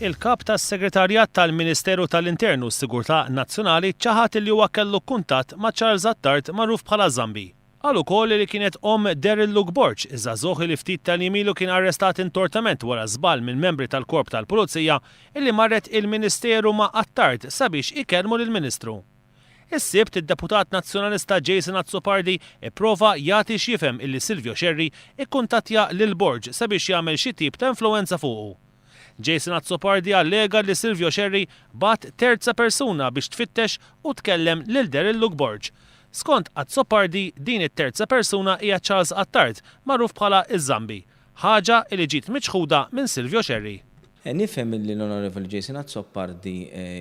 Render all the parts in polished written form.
Il-Kap tas-Segretarjat tal-Ministeru tal-Intern u s-Sigurtà Nazzjonali ċaħad li huwa kellu kuntatt ma' Charles Attard magħruf bħala Zambi. Qal ukoll li kienet omm Daryl Luke Borg, iż-żagħżugħ li ftit tal-jiem ilu kien arrestat intortament wara żball minn membri tal-Korp tal-Pulizija illi marret il-Ministeru ma' Attard sabiex ikellmu lill-Ministru. Is-Sibt, id-Deputat Nazzjonalista Jason Azzopardi pprova jagħti x'jifhem illi Silvio Scerri kkuntattja lil Borg sabiex jagħmel xi tip ta' influwenza fuqu. Jason Azzopardi allega li Silvio Scerri bagħat terza persuna biex tfittex u tkellem lil Daryl Luke Borg. Skont Azzopardi, din it-terza persuna hija Charles Attard, magħruf bħala ż-Zambi. Ħaġa li ġiet miċħuda minn Silvio Scerri. Nifhem illi l-Onorevoli Jason Azzopardi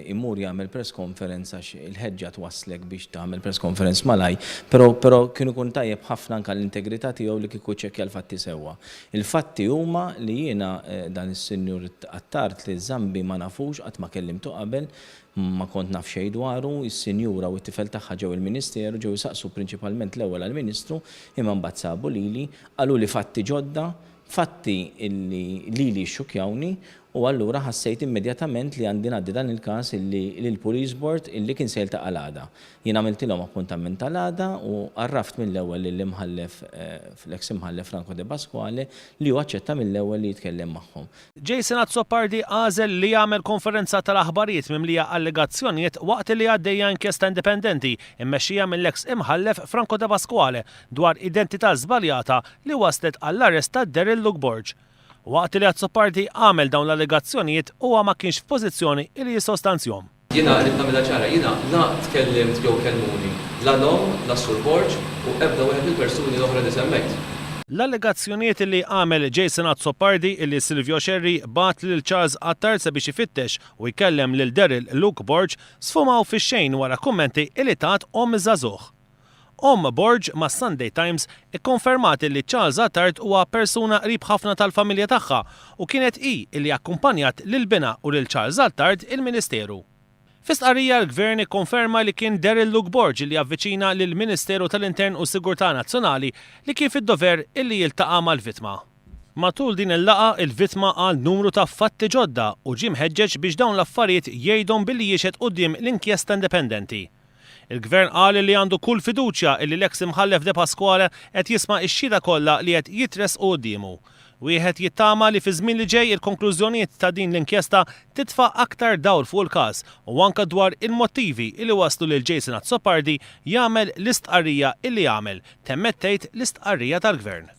jmur jagħmel press conference għax il-ħeġġa twasslek biex tagħmel press conference malajr, però però kien ikun tajjeb ħafna anke għall-integrità tiegħu li kieku ċċekkja l-fatti sewwa. Il-fatti huma li jiena dan is-Sinjur Attard li Zambi ma nafux, qatt ma kellimtu qabel, ma kont naf xejn dwaru, is-sinjura u t-tifel tagħha ġew il-Ministeru, ġew isaqsu prinċipalment l-ewwel għall-Ministru, imma mbagħad sabu lili, Qaluli fatti ġodda, fatti illi lili xxukkjawni u allura ħassejt immedjatament li għandi ngħaddi dan il-każ illi lill-Police Board illi kien se jiltaqa' l-għada. Jien għamiltilhom appuntament għal għada u għarraft mill-ewwel lill-Imħallef, l-eks Imħallef Franco Depasquale li hu aċċetta mill-ewwel li jitkellem magħhom. Jason Azzopardi għażel li jagħmel konferenza tal-aħbarijiet mimlija allegazzjonijiet waqt li għaddejja inkjesta indipendenti mmexxija mill-eks Imħallef Franco Depasquale dwar identità żbaljata li wasslet għall-arrest ta' Daryl Luke Borg. Waqt li Azzopardi għamel dawn l-allegazzjonijiet huwa ma kienx f'pożizzjoni li jissostanzjhom. Jiena rrid nagħmilha ċara, jiena la tkellimt jew kellmuni la l-omm, la s-Sur Borg u ebda wieħed mill-persuni l-oħra li semmejt. L-allegazzjonijiet li għamel Jason Azzopardi li Silvio Scerri bagħat lil Charles Attard sabiex ifittex u jkellem lil Daryl Luke Borg sfumaw fix-xejn wara kummenti li tat omm iż-żagħżugħ. Omm Borg mas-Sunday Times ikkonfermat illi Charles Attard huwa persuna qrib ħafna tal-familja tagħha u kienet hi illi akkumpanjat lil binha u lil Charles Attard il-Ministeru. Fi stqarrija l-Gvern ikkonferma li kien Daryl Luke Borg illi avviċina lill-Ministeru tal-Intern u Sigurtà Nazzjonali li kien fid-dover illi jiltaqa' mal-vittma. Matul din il-laqgħa il-vittma qal numru ta' fatti ġodda u ġie mħeġġeġ biex dawn l-affarijiet jgħidhom billi jixhed quddiem l-inkjesta indipendenti. Il-Gvern qal li għandu kull fiduċja illi l-eks Imħallef Depasquale qed jisma' x-xhieda kollha li qed jitressqu quddiemu. Wieħed jittama li fiż-żmien li ġej il-konklużjonijiet ta' din l-inkjesta titfa' aktar dawl fuq il-każ u anke dwar il-mottivi li wasslu lil Jason Azzopardi jagħmel l-istqarrija illi għamel, temmet tgħid l-istqarrija tal-Gvern.